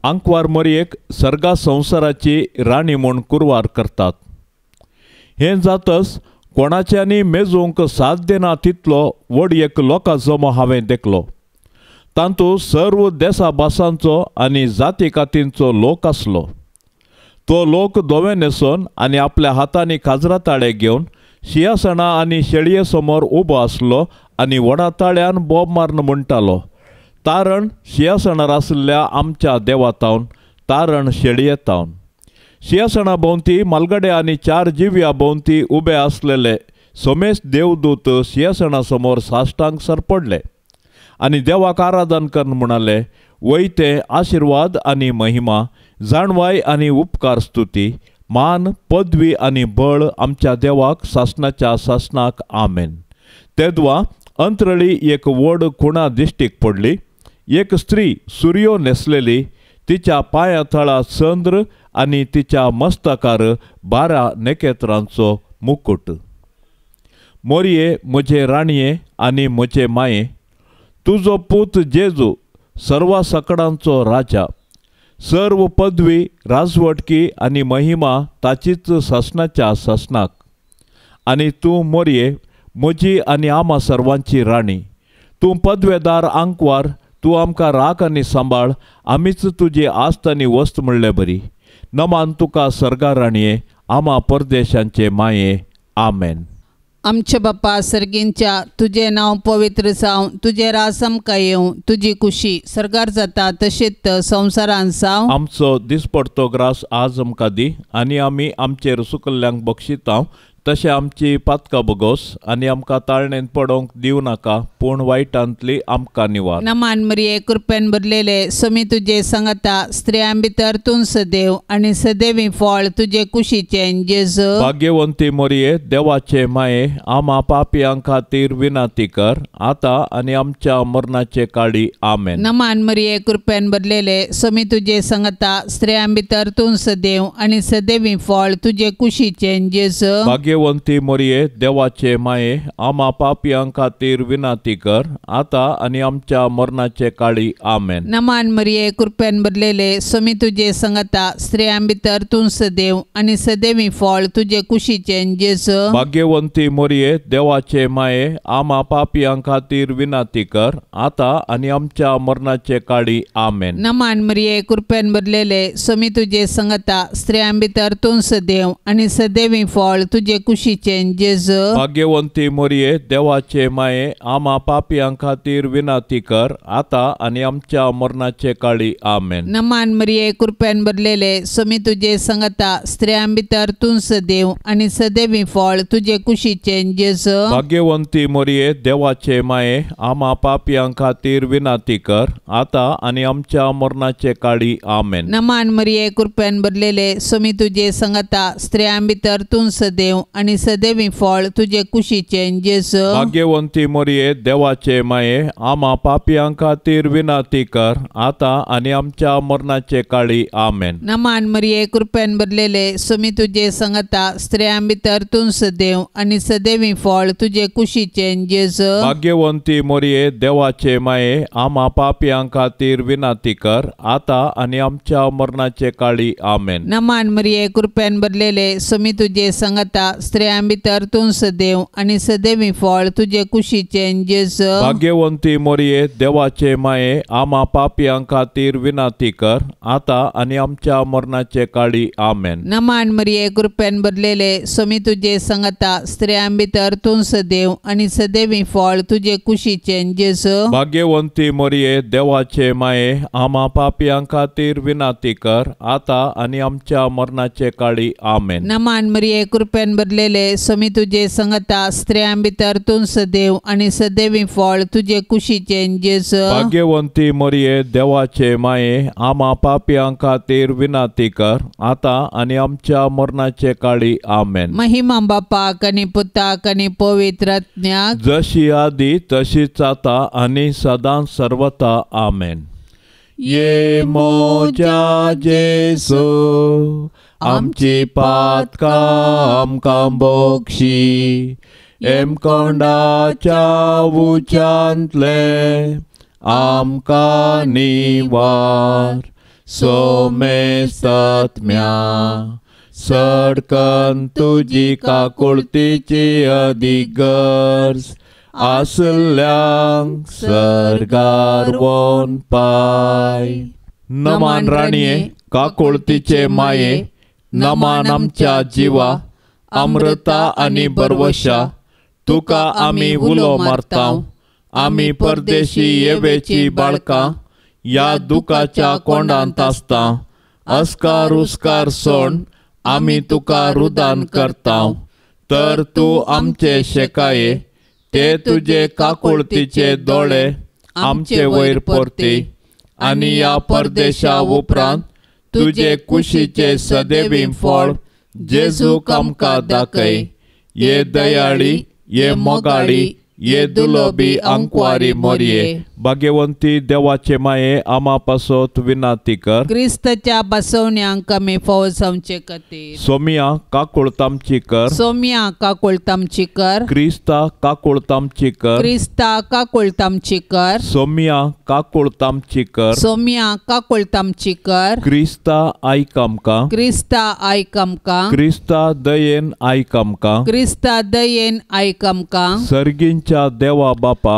आंकवार मरयेक सर्गा संवसाराची राणी म्हूण कुरवार करतात. हें जातच कोणाच्यांनी मेजूंक साध्य ना तितलो व्हड एक लोकां जमो हांवें देखलो. तातूंत सर्व देसा भासांचो आनी जाती कातींचो लोक आसलो. तो लोक धवे न्हेसोन आनी आपल्या हातांनी खाजरा ताळे घेवन शिंयासणां आनी शेळये समोर उबो आसलो आनी व्हडा ताळ्यान बोब मारून म्हणटालो, तारण शिंयासणार आशिल्ल्या आमच्या देवा तावन, तारण शेळये तावन. शिंयासणा भोंवती मालगडे आनी चार जिव्या भोंवती उबे आसलेले सोमेश देवदूत शिंयासणा समोर साश्टांक सरपडले आनी देवाक आराधन करून म्हणाले, वयते आशिर्वाद आनी महिमा, जाणवाय आनी उपकार स्तुती, मान पदवी आनी बळ आमच्या देवाक सासणाच्या सासणाक आमेन. तेदवा अंतरळी एक व्हड खुणा दिश्टीक पडली. एक स्त्री सुरयो न्हेसलेली, तिच्या पांया थळा चंद्र आनी तिच्या मस्तकार 12 नखेत्रांचो मुकुट. मोरये म्हजे राणये आनी म्हजे माये, तुजो पूत जेजू सर्वा सकडांचो राजा, सर्व पदवी राजवटकी आनी महिमा ताचीच सासणाच्या सासणाक. आनी तूं मोरये म्हजी आनी आमा सर्वांची राणी, तूं पदवेदार आंकवार, तूं आमकां राख आनी सांबाळ, आमीच तुजी आस्त आनी वस्त म्हणले बरी. नमान तुका सर्गा राणये, आमा परदेशांचे माये. आमेन. आमच्या बापा सर्गींच्या, तुजें नांव पवित्र जावं, तुजें राज आमकां येवं, तुजी कुशी सर्गार जाता तशीच संवसारान जावं. आमचो दिसपडतो ग्रास आज आमकां दी आनी आमी आमचेर सुकल्ल्यांक बक्षितांव तशें आमची पातकां बगोस आनी आमकां ताळणेंत पडोवंक दिवं नाका, पूण वायटांतली आमकां निवार. नमान मरिये कृपेन भरलेले स्वामी तुजे सांगता, स्त्रियां भितर तूं सदैव आनी सदैवी फळ तुजे कुशीचें जेजू. भाग्यवंती मरिये देवाचे माये, आमा पापयां खातीर विनंती कर आतां आनी आमच्या मरणाचे काळी. आमेन. नमान मरिये कृपेन भरलेले स्वामी तुजे सांगता, स्त्रियां भितर तूं सदैव आनी सदैवी फळ तुजे कुशीचें जेजू. भाग्यवंती मोरये देवाचे माये आमा पापयां खातीर विनंती कर आता आनी आमच्या मरणाचे काळी आमेन। नमान मरिये कृपेन भरलेले स्वामी तुजे संगता स्त्रियां भितर तूं सदैव आनी सदैवी फळ तुजे कुशीचें जेजू। भाग्यवंती मोरये देवाचे माये आमा पापयां खातीर विनंती कर आता आनी आमच्या मरणाचे काळी आमेन। नमान मरिये कृपेन भरलेले स्वामी तुजे संगता स्त्रियां भितर तूं सदैव आनी सदैवी फळ तुजे कुशीचें जेजू। भाग्यवंती मोरये देवाचे माये आमा पापयां खातीर विनंती कर आता आनी आमच्या मरणाचे काळी आमेन। नमान मरिये कृपेन भरलेले स्वामी तुजे संगता स्त्रियां भितर तूं सदैव आनी सदैवी फळ तुजे कुशीचें जेजू। भाग्यवंती मोरये देवाचे माये आमा पापयां खातीर विनंती कर आता आनी आमच्या मरणाचे काळी आमेन। नमान मरिये कृपेन भरलेले स्वामी तुजे संगता स्त्रियां भितर तूं सदैव आनी सदैवी फळ तुजे कुशीचें जेजू। भाग्यवंती मोरये देवाचे माये आमा पापयां खातीर विनंती कर आता आनी आमच्या मरणाचे काळी आमेन। नमान मरिये कृपेन भरलेले स्वामी तुजे संगता स्त्रियां भितर तूं सदैव आनी सदैवी फळ तुजे कुशीचें जेजू। भाग्यवंती मोरये देवाचे माये आमा पापयां खातीर विनंती कर आता आनी आमच्या मरणाचे काळी आमेन। नमान मरिये कृपेन भरलेले स्वामी तुजे संगता स्त्रियां भितर तूं सदैव आनी सदैवी फळ तुजे कुशीचें जेजू। भाग्यवंती मोरये देवाचे माये आमा पापयां खातीर विनंती कर आता आनी आमच्या मरणाचे काळी आमेन। नमान मरिये कृपेन भरलेले स्वामी तुजे संगता स्त्रियां भितर तूं सदैव आनी सदैवी फळ तुजे कुशीचें जेजू। भाग्यवंती मोरये देवाचे माये आमा पापयां खातीर विनंती कर आता आनी आमच्या मरणाचे काळी आमेन। नमान मरिये कृपेन भरलेले स्वामी तुजे संगता स्त्रियां भितर तूं सदैव आनी सदैवी फळ तुजे कुशीचें जेजू। भाग्यवंती मोरये देवाचे माये आमा पापयां खातीर विनंती कर आता आनी आमच्या मरणाचे काळी आमेन। महिमा बापाक आनी पुताक आनी पवित्र आत्म्याक, जशी आदी तशीच आता आनी सदां सर्वता आमेन। ये मोजा जेसू आमची पातकां आमकां बोक्षी एमकोंडाच्या उच्यांतले आमकां निवार सोमेस्तत्म्या सडकन तुजी काकुळतीची अदीक गरज आसल्यांक सर्गार वोन पाय। नमान राणये काकुळतीचे माये नमान आमच्या जिवा अमृता आनी बरवशा तुका आमी उलो मारता। आमी परदेशी येवेची बाळकां ह्या दुखाच्या कोंडांत आसता। अस्कार उस्कार सोण आमी तुका रुदान करता तर तूं आमचे शेकाये ते तुजे काकुळतीचे दोळे आमचे वयर परती आनी ह्या परदेशा उपरांत तुजे कुशीचे सदैवी फळ जेजूक आमकां दाखय। ये दयाळी ये मोगाळी ये दुलोबी अंकवारी मोरये। भाग्यवंती देवाचे माये आमा पासत विनंती कर। क्रिस्ताच्या बसवण्यांक आमी फावो जावचे खातीर। सोमिया काकुळतामची कर। सोमिया काकुळतामची कर। क्रिस्ता काकुळतामची कर। क्रिस्ता काकुळतामची कर। सोमिया काकुळतामची कर। सोमिया काकुळतामची कर। क्रिस्ता आयक आमकां। क्रिस्ता आयक आमकां। क्रिस्ता दयेन आयक आमकां। क्रिस्ता दयेन आयक आमकां। सर्गींच्या देवा बापा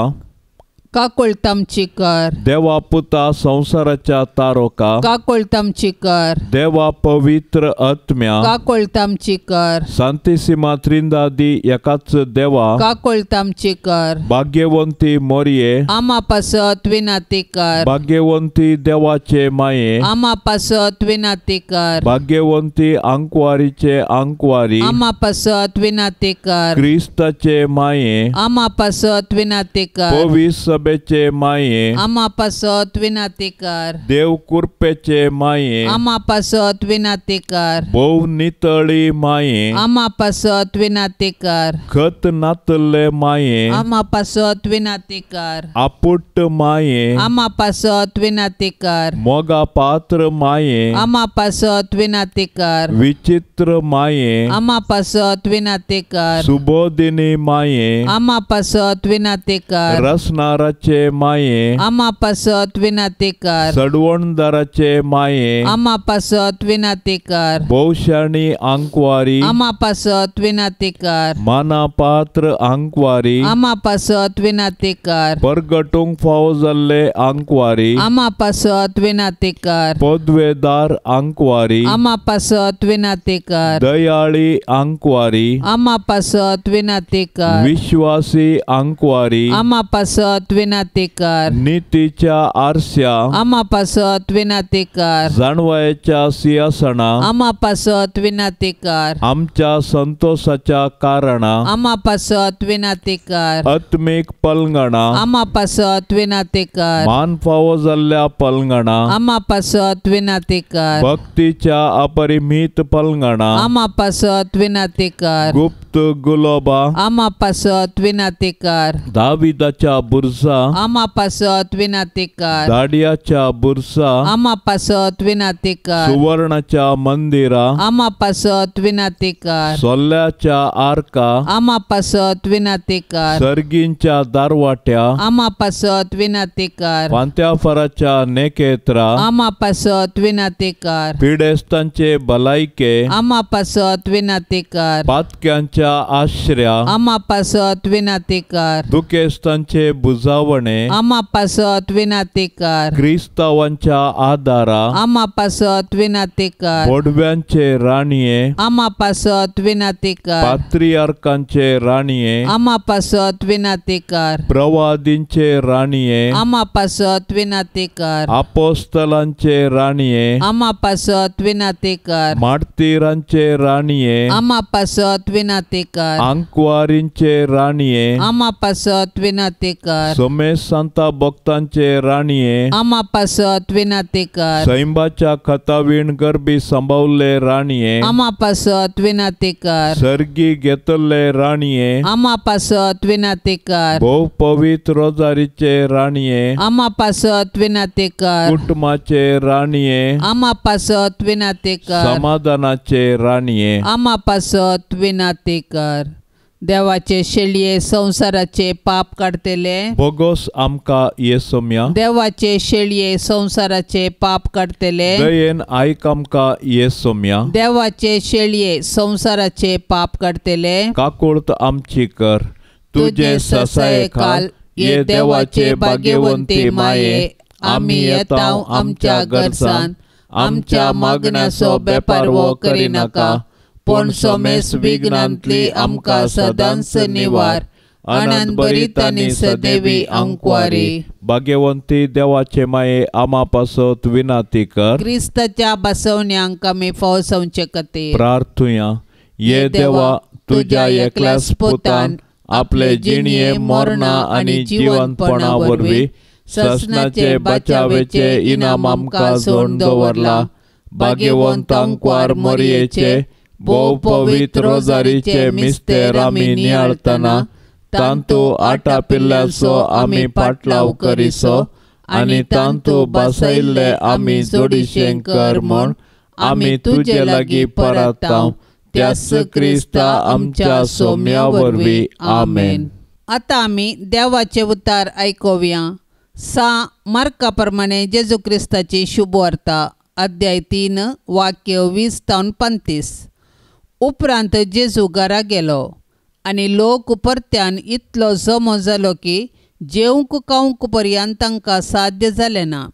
काकुळतामची कर। देवा पुता संवसाराच्या तारोका काकुळतामची कर। देवा पवित्र आत्म्या काकुळतामची कर। सांतिसिमा त्रिंदादी एकाच देवा काकुळतामची कर। भाग्यवंती मोरये आमा पासत विनंती कर। भाग्यवंती देवाचे माये आमा पासत विनंती कर। भाग्यवंती आंकवारीचे आंकवारी आमा पासत विनंती कर। क्रिस्ताचे माये आमा पासत विनंती कर। पवित्र सभेचे माये आमा पासत विनाती कर। देव कुरपेचे माये आमा पासत विनाती कर। भोव नितळी माये आमा पासत विनाती कर। खत नातल्ले माये आमा पासत विनाती कर। आपुट्ट माये आमा पासत विनाती कर। मोगा पात्र माये आमा पासत विनाती कर। विचित्र माये आमा पासत विनाती कर। सुबोधिनी माये आमा पासत विनाती कर। रसनाराचे माये आमा पासत विनाती कर। सडवणदाराचे माये आमा पासत विनाती कर। भोवशाणी आंकवारी आमा पासत विनाती कर। माना पात्र आंकवारी आमा पासत विनाती कर। परगटूंक फावो जाल्ले आंकवारी आमा पासत विनाती कर। पदवेदार आंकवारी आमा पासत विनाती कर। दयाळी आंकवारी आमा पासत विनाती कर। विश्वासी आंकवारी आमा पासत विनाती कर। नितीच्या आरस्या आमा पासत विनाती कर। जाणवायच्या सिंहासना आमा पासत विनाती कर। आमच्या संतोषाच्या कारणा आमा पासत विनाती कर। आत्मीक पलंगणा आमा पासत विनाती कर। मान फावो जाल्ल्या पलंगणा आमा पासत विनाती कर। भक्तीच्या अपरिमित पलंगणा आमा पासत विनाती कर। गुप्त गुलोबा आमा पासत विनाती कर। दाविदाच्या बुरसा आमा पासत विनाती कर। दाडियाच्या बुरसा आमा पासत विनाती कर। सुवर्णाच्या मंदिरा आमा पासत विनाती कर। सोल्ल्याच्या आरका आमा पासत विनाती कर। सर्गींच्या दारवाट्या आमा पासत विनाती कर। पांत्याफराच्या नेकेत्रा आमा पासत विनाती कर। पिडेस्तांचे भलायके आमा पासत विनाती कर। पातक्यांच्या आश्र्या आमा पासत विनाती कर। दुखेस्तांचे बुजावणे आमा पासत विनाती कर। क्रिस्तावांच्या आदारा आमा पासत विनाती कर। बोडव्यांचे राणये आमा पासत विनाती कर। पात्रियार्कांचे राणये आमा पासत विनाती कर। प्रवादींचे राणये आमा पासत विनाती कर। आपोस्तलांचे राणये आमा पासत विनाती कर। मार्तीरांचे राणये आमा पासत विनाती कर। आंकवारींचे राणये आमा पासत विनाती कर। सोमेश सांता भक्तांचे राणये आमा पासत विनाती कर। सैंबाच्या खतावीण गरबी सांबावल्ले राणये आमा पासत विनाती कर। सर्गी घेतल्ले राणये आमा पासत विनाती कर। भोव पवित्र रोजारीचे राणये आमा पासत विनाती कर। कुटुंबाचे राणये आमा पासत विनाती कर। समाधानाचे राणये आमा पासत विनाती कर। देवाचे शेळये संवसाराचे पाप काडतले बोगोस आमकां येसोम्या। देवाचे शेळये संवसाराचे पाप काडतले दयेन आयक आमकां येसोम्या। देवाचे शेळये संवसाराचे पाप काडतले काकुळत आमची कर। तुजे ससायेखाल ये देवाचे भाग्यवंती माये आमी येता आमच्या गरजान आमच्या मागण्याचो बेपारवो करिनाका पूण सोमेस विघ्नांतली आमकां सदांच निवार। आनंद भरीत आनी सदैवी आंकवारी। भाग्यवंती देवाचे माये आमा पासत विनाती कर। क्रिस्ताच्या बसवण्यांक आमी फावसवचे खातीर प्रार्थुया। ये देवा तुज्या एकल्याच पुतान आपले जिणये मरणा आनी जिवंतपणा वरवीं ससनाचे बचावेचे इनाम आमकां जोडून दवरला। भाग्यवंत आंकवार मोरयेचे भोव पवित्र रोजारीचे मिस्तेर आमी नियाळतना तांतू आटापिल्ल्याचो आमी पाटलाव करिसो आनी तांतू बसयल्ले आमी जोडीशें कर म्हूण आमी तुजे लागीं परतांव त्याच क्रिस्ता आमच्या सोम्या वरवीं आमेन। आतां आमी देवाचे उतार आयकुया। सा मार्का प्रमाणे जेजू क्रिस्ताची शुभवार्ता अध्याय 3 वाक्य 20 तावन 35। उपरांत जेजू घरा गेलो आनी लोक परत्यान इतलो जमो जालो की जेवंक खावंक पर्यंत तांकां साध्य जालें ना।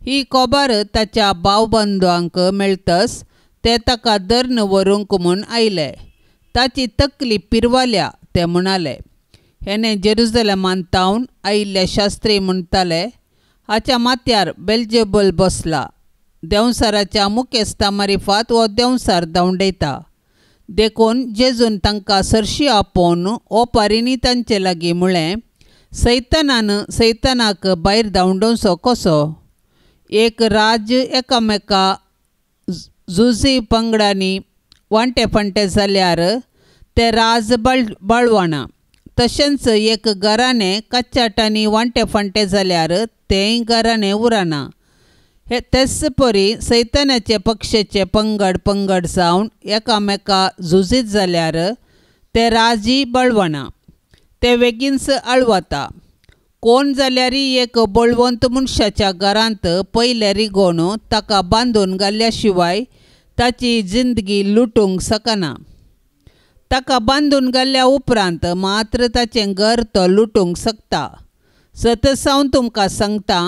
ही खबर ताच्या भावबंधवांक मेळटस ते ताका धरून व्हरूंक म्हूण आयले। ताची तकली पिरवाल्या ते म्हणाले। हेणे जेरुजलेमान तावन आयिल्ले शास्त्री म्हणटाले हाच्या माथ्यार बेल्जेबल बसला, देंवसाराच्या मुखेस्ता मारिफात हो देंवसार धांवडयता। देखून जेजून तांकां सरशी आपोवन ओपारींनी तांचे लागीं म्हळें, सैतानान सैतानाक भायर धांवडोवचो कसो? एक राज्य एकामेका झुजी पंगडांनी वांटे फांटे जाल्यार तें राज बळवना. तशेंच एक घराणें कच्चाटांनी वांटे फांटे जाल्यार तेंय घराणें उरना. हे तेच परी सैतानाचे पक्षाचे पंगड पंगड जावन एकामेका झुजीत जाल्यार ते राजी बळवना, ते बेगीनच आळवता. कोण जाल्यारय एक बळवंत मनशाच्या घरांत पयलें रिगोवन ताका बांदून घाल्ल्या शिवाय ताची जिंदगी लुटूंक शकना. ताका बांदून घाल्ल्या उपरांत मात्र ताचें घर तो लुटूंक शकता. सतसावन तुमकां सांगता,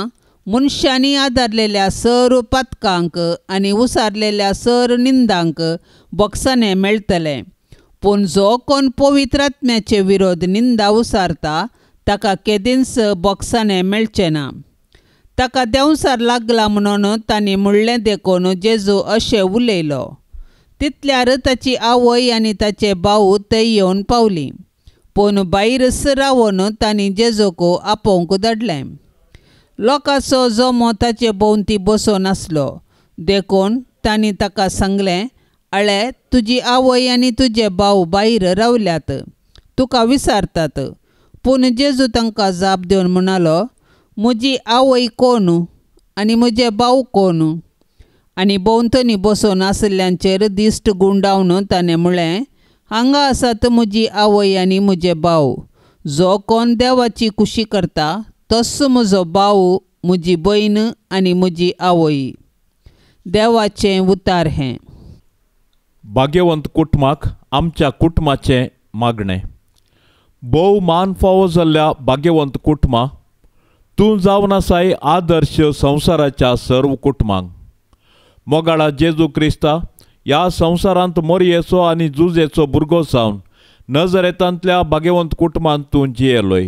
मनशांनी आदारलेल्या सर पातकांक आनी उसारलेल्या सर निंदांक बक्षाणें मेळटलें. पूण जो कोण पवित्र आत्म्याचे विरोध निंदा उसारता ताका केदींच बक्षाणें मेळचें ना. ताका देंवसार लागला म्हणून तांणी म्हणलें देखून जेजू अशें उलयलो. तितल्यार ताची आवय आनी ताचे भाव थंय येवन पावली. पूण भायरच रावन तांणी जेजूक आपोवंक धाडलें. लोकांचो जमो ताचे भोंवती बसून आसलो देखून तांणी ताका सांगलें, आळे, तुजी आवय आनी तुजे भाव भायर रावल्यात, तुका विचारतात. पूण जेजू तांकां जाप दिवन म्हणालो, म्हजी आवय कोण आनी म्हजे भाव कोण? आनी भोंवतणी बसून आशिल्ल्यांचेर दिश्ट गुंडावन ताणें म्हळें, हांगा आसात म्हजी आवय आनी म्हजे भाव. जो कोण देवाची खुशी करता तोच म्हजो भाव, म्हजी भयण आनी म्हजी आवय. देवाचें उतार हें. भाग्यवंत कुटुंबाक आमच्या कुटुंबाचें मागणें. भोव मान फावो जाल्ल्या भाग्यवंत कुटुंबा, तूं जावन आसाय आदर्श संवसाराच्या सर्व कुटुंबांक. मोगाळा जेजू क्रिस्ता ह्या संवसारांत मोरयेचो आनी जुजेचो भुरगो जावन नजरेतांतल्या भाग्यवंत कुटुंबांत तूं जियेलोय.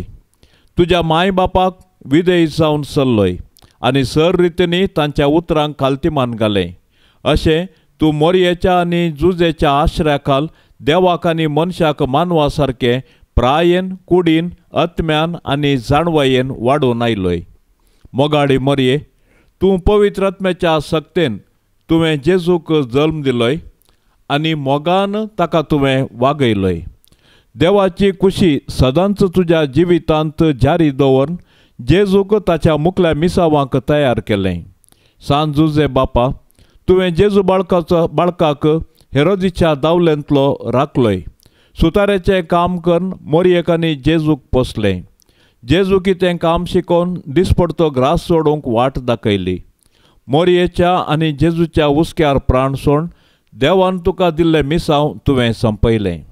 तुज्या माय बापाक विधेय जावन चल्लोय आनी सर रितींनी तांच्या उतरांक खालतीमान घालें. अशें तूं मोरयेच्या आनी जुजेच्या आश्र्याखाल देवाक आनी मनशाक मानवा सारकें प्रायेन, कुडीन, आत्म्यान आनी जाणवायेन वाडोवन आयलोय. मोगाडी मोरये, तूं पवित्र आत्म्याच्या सक्तेन तुवें जेजूक जल्म दिलोय आनी मोगान ताका तुवें वागयलोय. देवाची खुशी सदांच तुज्या जिवितांत जारी दवरून जेजूक ताच्या मुखल्या मिसावांक तयार केलें. सान जुजे बापा, तुवें जेजू बाळकाक हेरोदीच्या दावलेंतलो राखलोय. सुताऱ्याचें काम करून मोरयेक आनी जेजूक पोसलें. जेजू कितें काम शिकोवन दिसपडतो ग्रास सोडूंक वाट दाखयली. मोरयेच्या आनी जेजूच्या हुस्क्यार प्राण सोड देवान तुका दिल्लें मिसांव तुवें संपयलें.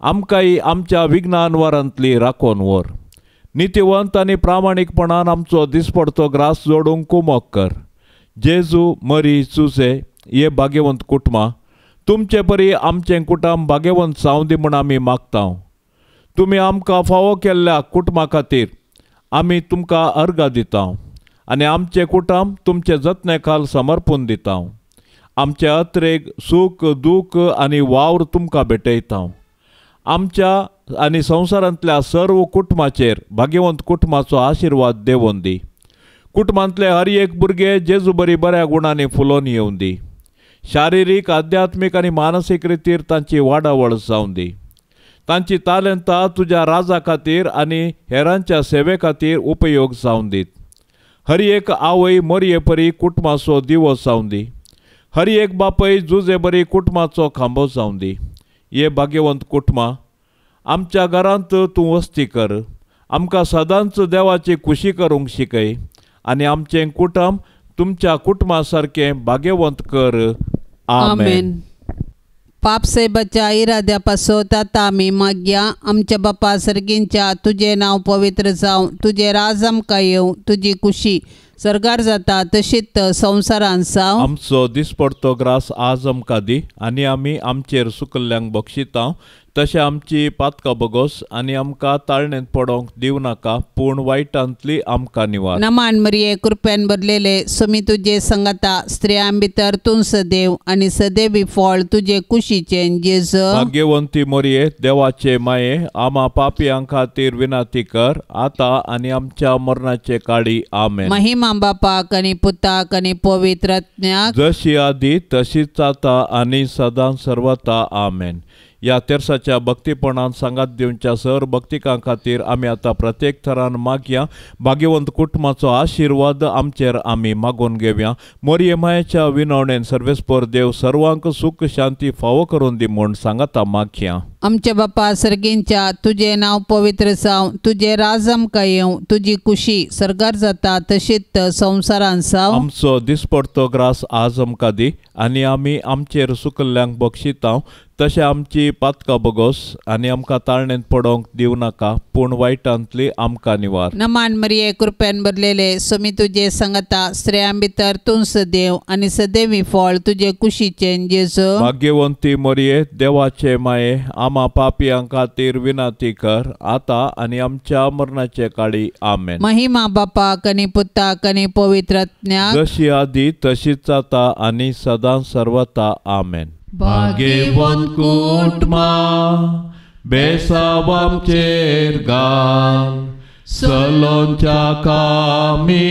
आमकांय आमच्या विघ्नानवारांतली राखोवन व्हर. नितीवंत आनी प्रामाणीकपणान आमचो दिसपडतो ग्रास जोडूंक कुमक कर. जेजू, मरी, जुजे हे भाग्यवंत कुटुंबां, तुमचे परी आमचें कुटुंब भाग्यवंत जावं दी म्हूण आमी मागता. तुमी आमकां फावो केल्ल्या कुटुंबा खातीर आमी तुमकां अर्गां दिता आनी आमचें कुटुंब तुमचे जतने खाल समर्पून दिता. आमचे अत्रेग, सूख, दूख आनी वावर तुमकां भेटयता. आमच्या आनी संवसारांतल्या सर्व कुटुंबाचेर भाग्यवंत कुटुंबाचो आशिर्वाद देवोन दी. कुटुंबांतले हर एक भुरगे जेजू बरी बऱ्या गुणांनी फुलोवन येवन दी. शारिरीक, आध्यात्मीक आनी मानसीक रितीर तांची वाडावळ जावन दी. तांची तालेंतां तुज्या राजा खातीर आनी हेरांच्या सेवे खातीर उपयोग जावन दीत. हर एक आवय मोरये परी कुटुंबाचो दिवो जावन दी. हर एक बापय जुजे बरी कुटुंबाचो खांबो जावन दी. हे भाग्यवंत कुटुंबां, आमच्या घरांत तूं वस्ती कर. आमकां सदांच देवाची खुशी करूंक शिकय आनी आमचें कुटुंब तुमच्या कुटुंबा सारकें भाग्यवंत कर. आमेन. पापसाहेबाच्या इराद्या पासत आतां आमी मागया. आमच्या बापा सर्गींच्या, तुजें नांव पवित्र जावं, तुजें राज आमकां येवं, तुजी खुशी सर्गार जाता तशीच संवसारांत जावं. आमचो दिसपडतो ग्रास आज आमकां दी आनी आमी आमचेर सुकल्ल्यांक बक्षिता तशें आमची पातकां बोगोस आनी आमकां ताळणेंत पडोंक दिवं नाका, पूण वायटांतली आमकां निवार. नमान मरिये, कृपेन भरलेले, स्वामी तुजे संगता, स्त्रियां भितर तूं सदैव आनी सदैवी फळ तुजे कुशीचें जेजू. भाग्यवंती मोरये, देवाचे माये, आमा पापयां खातीर विनंती कर, आतां आनी आमच्या मरणाचे काळी. आमेन. महिमा बापाक आनी पुताक आनी पवित्र आत्म्याक, जशी आदी तशीच आतां आनी सदां सर्वता. आमेन. ह्या तेर्साच्या भक्तीपणान सांगात दिवच्या सर भक्तिकां खातीर आमी आतां प्रत्येक थरान मागया. भाग्यवंत कुटुंबाचो आशिर्वाद आमचेर आमी मागून घेवया. मोरये मायेच्या विनवणेन सर्वेस्पर देव सर्वांक सुख शांती फावो करून दी म्हूण सांगाता मागया. आमच्या बापा सर्गींच्या, तुजें नांव पवित्र जावं, तुजें राज आमकां येवं, तुजी कुशी सर्गार जाता तशीच संवसारान जावं. आमचो दिसपडतो ग्रास आज आमकां दी आनी आमी आमचेर सुकल्ल्यांक बक्षितांव, तशें आमची पातकां बोगोस आनी आमकां ताळणेंत पडोंक दिवं नाका, पूण वायटांतली आमकां निवार. नमान मरिये, कृपेन भरलेले, स्वामी तुजे संगता, स्त्रियां भितर तूं सदैव आनी सदैवी फळ तुजे कुशीचें जेजू. भाग्यवंती मोरये, देवाचे माये, आमा पापयां खातीर विनंती कर, आतां आनी आमच्या मरणाचे काळी. आमेन. महिमा बापाक आनी पुताक आनी पवित्र आत्म्याक, जशी आदी तशीच आतां आनी सदां सर्वता. आमेन. भाग्यवंत कुटुंबा बेसाव आमचेर घाल, सलोंच्या कामी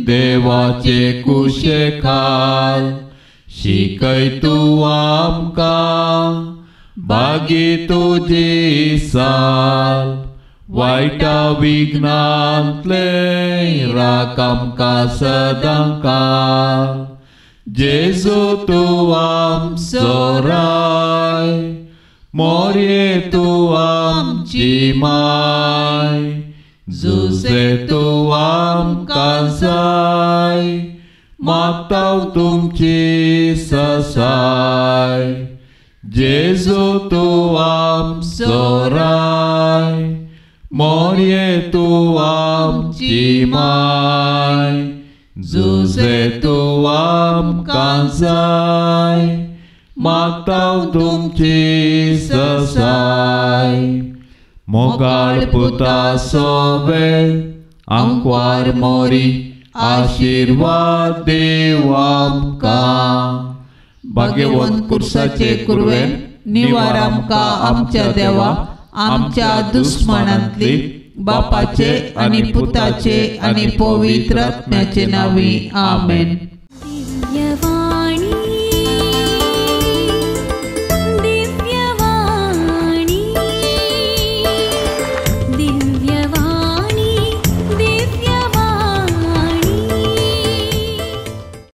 देवाचे कुशे खाल, शिकय तूं आमकां बागी तुजी साल, वायटा विघ्नांतले राख आमकां सदां काल. जेजू तूं आमचो राय, मोरये तूं आमची माय, जुजे तूं आमकां जाय, मागताव तुमची ससाय. जेजू तूं आमचो राय, मोरये तूं आमची माय, जुजे तूं आमकां जाय, मागताव तुमची ससाय. मोगाळ पुता सोवे आंकवार मोरी, आशिर्वाद देव आमकां. भाग्यवंत कुर्साचे कुरवेन निवार आमकां आमच्या देवा, आमच्या दुस्मानांतली, बापाचे आनी पुताचे आनी पवित्र आत्म्याचे नांवी. आमेन.